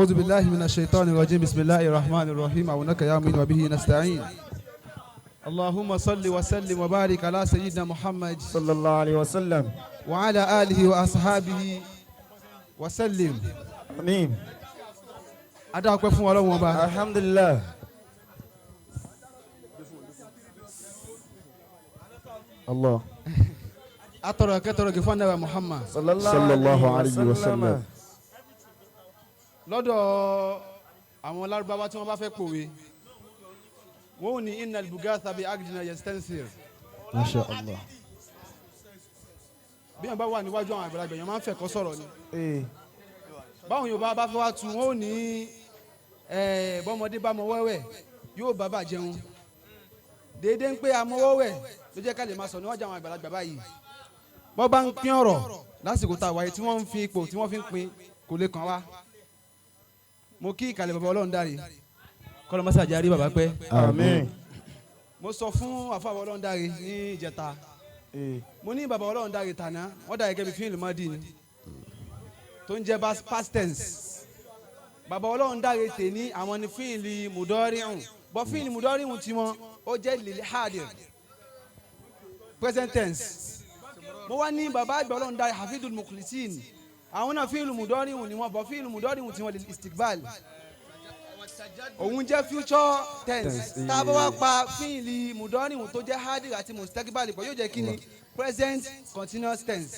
أعوذ بالله من الشيطان الرجيم. بسم الله الرحمن الرحيم. عونك يا معين وبه نستعين. اللهم صل وسلم وبارك على سيدنا محمد صلى الله عليه وسلم. وعلى آله وأصحابه وسلم. آمين. Adá ọpẹ́ fún Ọlọ́run Ọba. الحمد لله. Allah. Atọrọ kẹtọrọ kí fún anabi Muhammad. صلى الله صلى الله عليه وسلم. Lọ́dọ̀ àwọn Lárúbáwá, tí wọ́n bá fẹ́ pòwe, wọ́n ò ní innal bugatha bi agdina yastensir. ما شاء الله. Bí wọ́n bá wà níwájú àwọn àgbàlagbà, èèyàn máa ń fẹ́ kọ́ sọ̀rọ̀ ni. Ee. Báwọn Yorùbá bá fẹ́ wá tu, wọ́n ò ní bọ́mọdé bá mọ wẹ́wẹ́, yóò bá bà jẹun. Déédéé ń pé amọ́wọ́wẹ́ ló jẹ́ ká lè máa sọ níwájú àwọn àgbàlagbà báyìí. Bọ́ bá ń pín ọ̀rọ̀ lásìkò tá a wáyé, tí wọ́n ń fi ipò tí wọ́n fi ń pín kò lè kàn wá. Mo kí ìkàlẹ̀ bàbá Ọlọ́run dáre, kọ́lọ́ mọ́sàájì àrí bàbá pẹ́. آمين. Mo sọ fún àfàwọ̀ Ọlọ́run dáre ní ìjẹta. Ee. Mo ní bàbá Ọlọ́run dáre tàná, wọ́n dà gẹ́gẹ́ bí فعل ماضي ni tó ń jẹ́ past tense. Bàbá Ọlọ́run dáre tèní, àwọn ni فعل مضارع, bọ́ فعل مضارع tiwọn, ó jẹ́ للحاضر, present tense. Mo wá ní bàbá àgbà Ọlọ́run dáre hafidul mukhlisin, àwọn náà فعل مضارع ni wọ́n, bọ́ فعل مضارع tiwọn للاستقبال, òun jẹ́ future tense. Tá a bá wá pa فعل مضارع tó jẹ́ حاضر àti مستقبل pọ̀, yóò jẹ́ kí ni? Present continuous tense.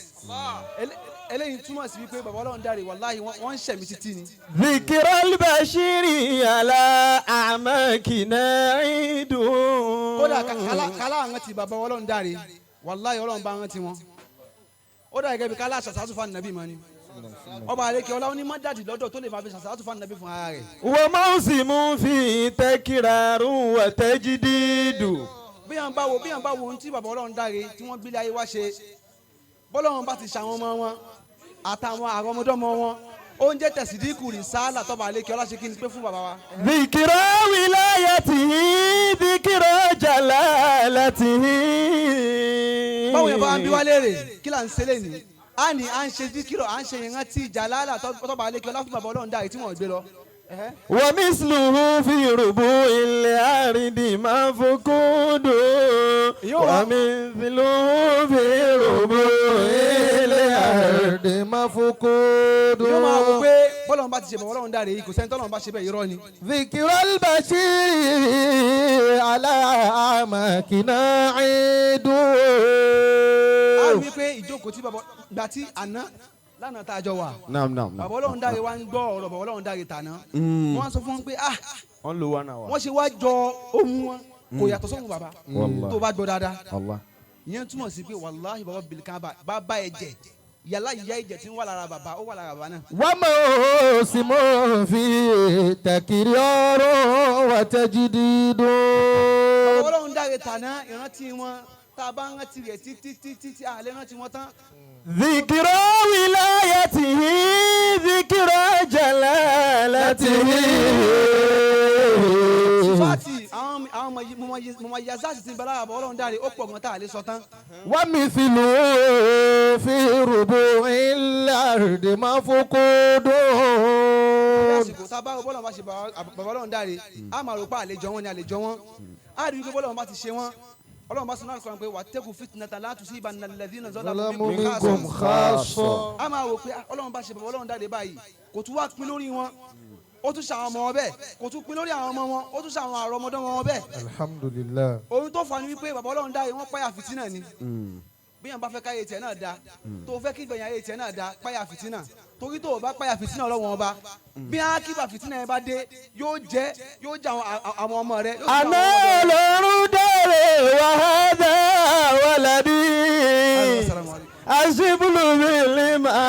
Eléyìí túmọ̀ sí wípé bàbá Ọlọ́run dáre, wàláhì, wọ́n ń ṣẹ̀mí títí ni. ذكر البشير على أعماكنا عيد. Kódà kálá àwọn ti bàbá Ọlọ́run dáre, wàláhì, Ọlọ́run bá wọn ti wọn. Ó dà gẹ́gẹ́ bí kálá àṣàṣàtú fún ànábì mọ́ ni. Ọba àlekè ọlá ó ní mọ́dàdì lọ́dọ̀ tó lè máa fi ṣàṣàtú fún ànábì fún ara rẹ̀. وموسم فيه تكرار وتجديد. Bí yàn bá wo ohun tí bàbá Ọlọ́run dáre tí wọ́n gbélé ayé wá ṣe, bọ́lọ́run bá ti ṣàwọn ọmọ wọn àtàwọn àrọmọdọ́mọ wọn, oúnjẹ tẹ̀sídìkù rí sáálà tọ́ba àlekè ọlá ṣe kí ni pé fún bàbá wa. ذكرى ولايته، ذكرى جلالته. Báwo yẹn bá wa ń bí wá léèrè kí là ń ṣe lé ní, a ní à ń ṣe díkìrọ̀, à ń ṣe ìrántí jàlálà tọ́ba àlekè ọlá fún bàbá Ọlọ́run dáre tí wọ́n gbé lọ. Ẹ̀hẹ́. ومثله في ربوع الأرض مفقود. ومثله في ربوع الأرض مفقود. Yóò máa wò pé bọ́lọ́run bá ti ṣe bàbá Ọlọ́run dáre yìí, kò sẹ́ni tọ́lọ́run bá ṣe bẹ́ẹ̀, irọ́ ni. ذكر البشير على أماكن عيد. A rí i pé ìjókòó tí bàbá gbà tí àná lánàá tá a jọ wà, نعم نعم نعم. bàbá Ọlọ́run dáre wa ń gbọ́ ọ̀rọ̀ bàbá Ọlọ́run dáre tàná, wọ́n sọ fún wọn pé ah, wọ́n lo one hour. wọ́n ṣe wá jọ ohun wọn, kò yàtọ̀ sóhun bàbá. Wallahi. Tó bá gbọ́ dáadáa, Allah. ìyẹn túmọ̀ sí pé wàláhì, bàbá bilikaba, bàbá ẹ̀jẹ̀ yàrá ìyá, ẹ̀jẹ̀ tí ń wà lára bàbá, ó wà lára bàbá náà. وموسم فيه تكرار وتجديد. Bàbá Ọlọ́run dáre tàná, ìrántí wọn, tá a bá ń rántí rẹ̀ títí títí tí a lè rántí wọn tán. ذكرى ولايته، ذكرى جلالته. Sífàtì àwọn ọmọ yazasi ti ń bẹ lára bàbá Ọlọ́run dáre, ó pọ̀ gan tá a lè sọ tán. ومثله في ربوع الأرض مفقود. Lásìkò tá a bá bọ́lá bá ṣe bàbá Ọlọ́run dáre, a máa rò pé àlejò wọn ni àlejò wọn. A rí i pé bọ́lá bá ti ṣe wọn, Ọlọ́run bá sọ náà kọ́ra pé واتقوا فتنة لا تصيبن الذين ظلموا منكم خاصة. A máa wò pé Ọlọ́run bá ṣe bàbá Ọlọ́run dáre báyìí, kò tún wá pín lórí wọn, ó tún ṣàwọn ọmọ wọn bẹ́ẹ̀, kò tún pín lórí àwọn ọmọ wọn, ó tún ṣàwọn àrọmọdọ́mọ wọn bẹ́ẹ̀. الحمد لله. Ohun tó fà ní wípé bàbá Ọlọ́run dáre, wọ́n páyà fìtínà ni. Bí yàn bá fẹ́ káyé tiẹ̀ náà da, tó fẹ́ kí ìgbẹ̀yìn ayé tiẹ̀ náà da, páyà fìtínà, torí tó o bá páyà fìtínà Ọlọ́wọ́n Ọba, bí á kíbà fìtínà yẹn bá dé, yóò jẹ́ àwọn ọmọ rẹ, yóò jẹ́ àwọn أنا ọmọdé rẹ.